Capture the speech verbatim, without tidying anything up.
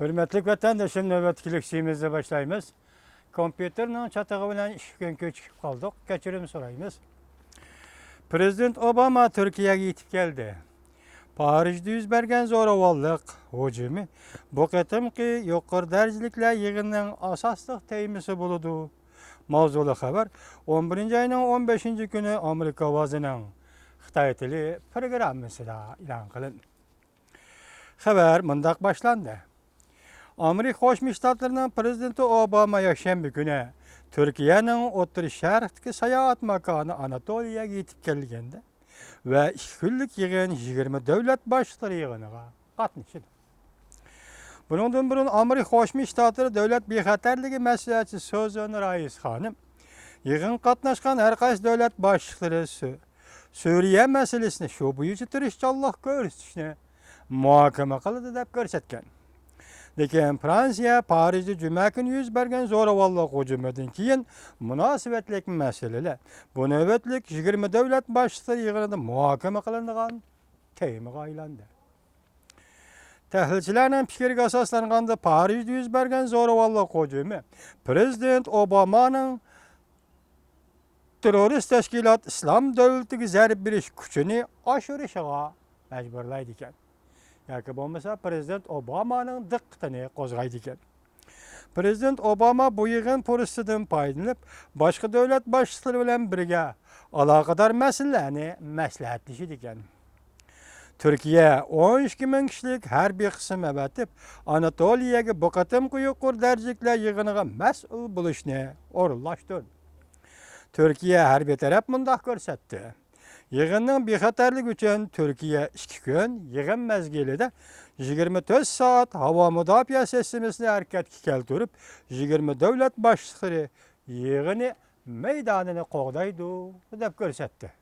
ھۆرمەتلىك ۋەتەندىشىم، نۆۋەتتىكى لېكسىيىمىزنى باشلايمىز. كومپيۇتېرنىڭ چاتىقى بىلەن ئىككى كۈن كېچىكىپ قالدۇق، كەچۈرۈم سورايمىز. پىرېزىدېنت ئوباما تۈركىيەگە يېتىپ كەلدى. پارىژدا يۈز بەرگەن زوراۋانلىق ھۇجۇمى بۇ قېتىمقى يۇقىرى دەرىجىلىكلەر يىغىنىنىڭ ئاساسلىق تېمىسى بولىدۇ. ماۋزۇلۇق خەۋەر ئون بىرىنچى ئاينىڭ ئون بەشىنچى كۈنى ئامېرىكا ئاۋازىنىڭ خىتاي تىلى پروگراممىسىدا ئېلان قىلىندى. خەۋەر مۇنداق باشلاندى. ئامېرىكا قوشما شتاتلىرىنىڭ پىرېزىدېنتى ئوباما يەكشەنبە كۈنى تۈركىيەنىڭ ئوتتۇرا شەرقتىكى ساياھەت ماكانى ئاناتولىيەگە يېتىپ كەلگەندە ۋە ئىككى كۈنلۈك يىغىن يىگىرمە دۆلەت باشلىقلىرى يىغىنىغا قاتنىشىدۇ. بۇنىڭدىن بۇرۇن ئامېرىكا قوشما شتاتلىرى دۆلەت بىخەتەرلىكى مەسلىھەتچىسى سۇزان رايس خانىم يىغىنغا قاتناشقان ھەر قايسى دۆلەت باشلىقلىرى سۈ-، سۈرىيە مەسىلىسىنى شۇ بويىچە تىرىشچانلىق كۆرسىتىشنى مۇھاكىمە قىلىدۇ دەپ كۆرسەتكەن. لېكىن فرانسىيە پارىژدا جۈمە كۈنى يۈز بەرگەن زوراۋانلىق ھۇجۇمىدىن كېيىن مۇناسىۋەتلىك مەسىلىلەر بۇ نۆۋەتلىك يىگىرمە دۆلەت باشلىقلىرى يىغىنىدا مۇھاكىمە قىلىنىدىغان تېمىغا ئايلاندى. تەھلىلچىلەرنىڭ پىكرىگە ئاساسلانغاندا، پارىژدا يۈز بەرگەن زوراۋانلىق ھۇجۇمى پىرېزىدېنت ئوبامانىڭ تېررورىست تەشكىلات ئىسلام دۆلىتىگە زەربە بېرىش كۈچىنى ئاشۇرۇشىغا مەجبۇرلايدىكەن. ياكى بولمىسا پىرېزىدېنت ئوبامانىڭ دىققىتىنى قوزغايدىكەن. پىرېزىدېنت ئوباما بۇ يىغىن پۇرسىتىدىن پايدىلىنىپ، باشقا دۆلەت باشلىقلىرى بىلەن بىرگە ئالاقىدار مەسىلىلەرنى مەسلىھەتلىشىدىكەن. تۈركىيە ئون ئىككى مىڭ كىشىلىك ھەربىي قىسىم ئەۋەتىپ، ئاناتولىيەگە بۇ قېتىمقى يۇقىرى دەرىجىلىكلەر يىغىنىغا مەسئۇل بولۇشنى ئورۇنلاشتۇردى. تۈركىيە ھەربىي تەرەپ مۇنداق كۆرسەتتى. يىغىننىڭ بىخەتەرلىكى ئۈچۈن تۈركىيە ئىككى كۈن يىغىن مەزگىلىدە يىگىرمە تۆت سائەت ھاۋا مۇداپىئە سىستېمىسىنى ھەرىكەتكە كەلتۈرۈپ، يىگىرمە دۆلەت باشلىقلىرى يىغىنى مەيدانىنى قوغدايدۇ، دەپ كۆرسەتتى.